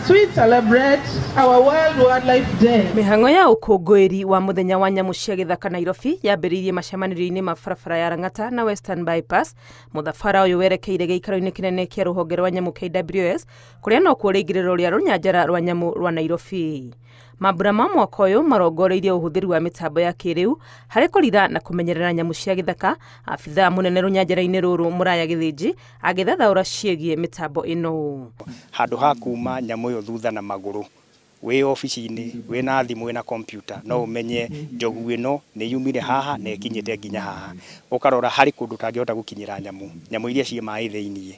As we celebrate our World Wildlife Day. Mĩhang'o ya ũkũngũĩri wa mũthenya wa nyamũ cia gĩthaka Nairobi yambĩrĩirie macemanĩrio-inĩ ma barabara ya Lang'ata na Western Bypass. Mũthabara ũyũ werekeire gĩikaro-inĩ kĩnene kĩa rũhonge rwa nyamũ KWS, kũrĩa nokuo rĩingĩrĩro rĩa rũnyanjara rwa nyamũ rwa Nairobi. Mambura ma mwaka ũyũ marongoreirie ũhũthĩri wa mĩtambo ya kĩrĩu harĩ kũrira na kũmenyerera nyamũ cia gĩthaka. Abithaa mũnene rũnyanjara-inĩ rũrũ Mũraya Gĩthĩnji agĩthathaũra ciĩgiĩ mĩtambo ĩno. Handũ ha kuma nyamũ ĩyo thutha na magũrũ, wĩ obici-inĩ, wĩna thimũ, wĩna kompyuta, no ũmenye njogu ĩno nĩ yumire haha na ĩkinyĩte nginya haha. Ũkarora harĩ kũndũ ũtangĩhota gũkinyĩra nyamũ, nyamũ iria ciĩ maĩ thĩiniĩ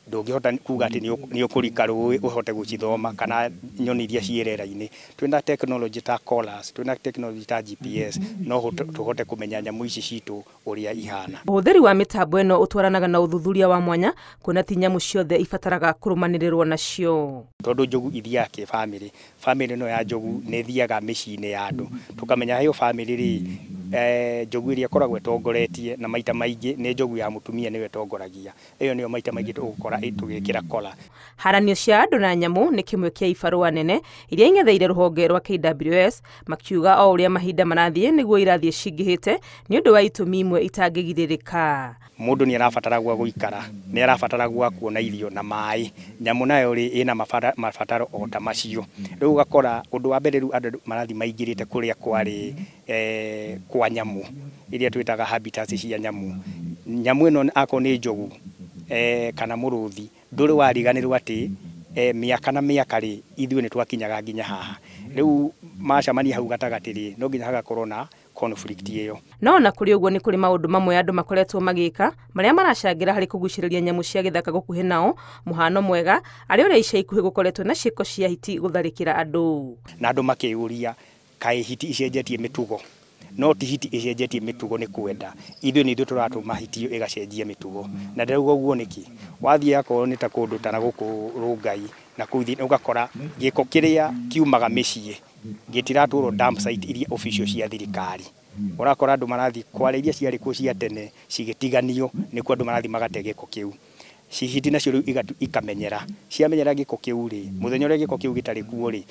ndũngĩhota kuga atĩ nĩ ũkũrika rũĩ ũhote gũcithoma, kana nyoni iria ciĩ rĩera-inĩ. Twĩna technology ta collars, twĩna technology ta GPS, no tũhote kũmenya nyamũ ici citũ ũrĩa ihana. Ũhũthĩri wa mĩtambo ĩno ũtwaranaga na ũthuthuria wa mwanya, kuona ti nyamũ ciothe ibataraga kũrũmanĩrĩrwo nacio. Tondũ njogu ithiaga kĩbamĩrĩ, bamĩrĩ ĩno ya njogu nĩ ĩthiaga mĩciĩ-inĩ ya andũ, tũkamenya ĩyo bamĩrĩ rĩ, njogu ĩrĩa ĩkoragwo ĩtongoretie na maita maingĩ nĩ njogu ya mũtumia nĩyo ĩtongoragia. Ĩyo nĩyo maita maingĩ tũgũkora tũgĩkĩra kola. Haranio cia andũ na nyamũ nĩ kĩmwe kĩa ibarũa nene iria ing'etheire rũhonge rwa KWS, makiuga o ũrĩa mahinda marathiĩ nĩguo irathiĩ cingĩhĩte nĩ ũndũ wa itũmi imwe itangĩgirĩrĩka. Mũndũ nĩ arabatara gwa gũikara, nĩ arabatara gwa kuona irio na maĩ. Nyamũ nayo rĩ ĩna mabataro o ta macio. Rĩu ũgakora ũndũ wa mbere rĩu andũ marathiĩ maingĩrĩte kũrĩa kwarĩ kwa nyamũ iria twĩtaga habitats cia nyamũ. Nyamũ ĩno akorwo nĩ njogu kana mũrũthi, ndũrĩ wariganĩrwo atĩ mĩaka na mĩaka rĩ ithuĩ nĩ twakinyaga nginya haha. Rĩu macemania hau gatagatĩ rĩ no nginya hagakorwo na conflict ĩyo. No na kũrĩ ũguo nĩ kũrĩ maũndũ mamwe andũ makoretwo magĩka marĩa maracangĩra harĩ kũgucĩrĩria nyamũ cia gĩthaka gũkuhĩ nao. Mũhano mwega arĩ ũrĩa ica ikuhĩ gũkoretwo na ciĩko cia hiti gũtharĩkĩra andũ. Na andũ makĩyũria kaĩ hiti icenjetie mĩtugo. No ti hiti icenjetie mĩtugo nĩ kwenda, ithuĩ nĩ ithuĩ tũratũma hiti ĩyo ĩgacenjia mĩtugo. Na ndĩrauga ũguo nĩkĩ, wathiĩ akorwo nĩ ta kũndũ ta na gũkũ Rongai na kũu thĩinĩ ũgakora gĩko kĩrĩa kiumaga mĩciĩ gĩtiratwarwo dump site iria official cia thirikari. Ũrakora andũ marathiĩ kware iria ciarĩ kuo cia tene cigĩtiganio, nĩkuo andũ marathiĩ magate gĩko kĩu. Hiti nacio rĩu ikamenyera, ciamenyera gĩko kĩu rĩ, mũthenya ũrĩa gĩko kĩu gĩtarĩ kuo rĩ,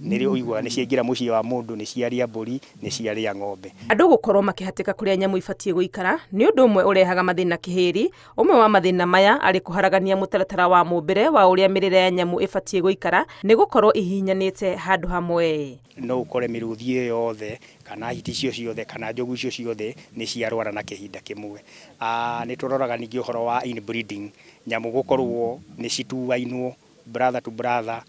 nĩrĩo ũiguaga nĩ ciaingĩra mũciĩ wa mũndũ, nĩ ciarĩa mbũri, nĩ ciarĩa ng'ombe. Andũ gũkorwo makĩhatĩka kũrĩa nyamũ ibatiĩ gũikara nĩ ũndũ ũmwe ũrehaga mathĩna kĩhĩri. Ũmwe wa mathĩna maya arĩ kũharagania mũtaratara wa mũmbĩre wa ũrĩa mĩrĩre ya nyamũ ĩbatiĩ gũikara nĩ gũkorwo ihihinyanĩte handũ hamwe. No ũkore mĩrũthi ĩyo yothe kana hiti icio ciothe kana njogu icio ciothe nĩ ciarwara na kĩhinda kĩmwe. Nĩ tũroraga ningĩ ũhoro wa inbreeding, nyamũ gũkorwo nĩ cituainwo brother to brother,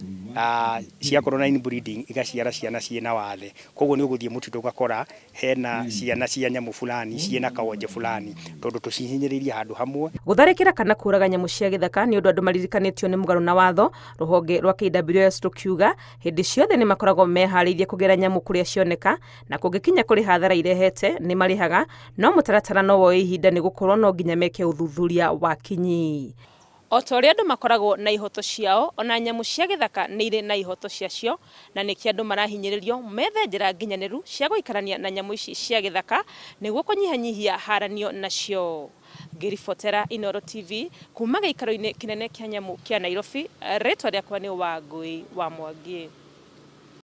ciakorwo na inbreeding igaciara ciana ciĩna wathe. Koguo nĩ ũgũthiĩ mũtitũ ũgakora hena ciana cia nyamũ fulani ciĩna kawonje fulani, tondũ tũcihinyĩrĩirie handũ hamwe. Gũtharĩkĩra kana kũraga nyamũ cia gĩthaka nĩ ũndũ andũ maririkanĩtio nĩ mũgarũ na watho. Rũhonge rwa KWS rũkiuga hĩndĩ ciothe nĩ makoragwo meharĩirie kũgera nyamũ kũrĩa cioneka, na kũngĩkinya kũrĩ hathara irehete nĩ marĩhaga, no mũtaratara no woe ihinda nĩ gũkorwo no nginya meke ũthuthuria wa kinyi. O ta ũrĩa andũ makoragwo na ihoto ciao, ona nyamũ cia gĩthaka nĩ irĩ na ihoto ciacio, na nĩkĩo andũ marahinyĩrĩrio methe njĩra nginyanĩru cia gũikarania na nyamũ ici cia gĩthaka nĩguo kũnyihanyihia haranio nacio. Ngĩribotera Inooro TV kuma gĩikaro-inĩ kĩnene kĩa nyamũ kĩa Nairobi, rĩtwa rĩakwa nĩ Wangũi wa Mwangi.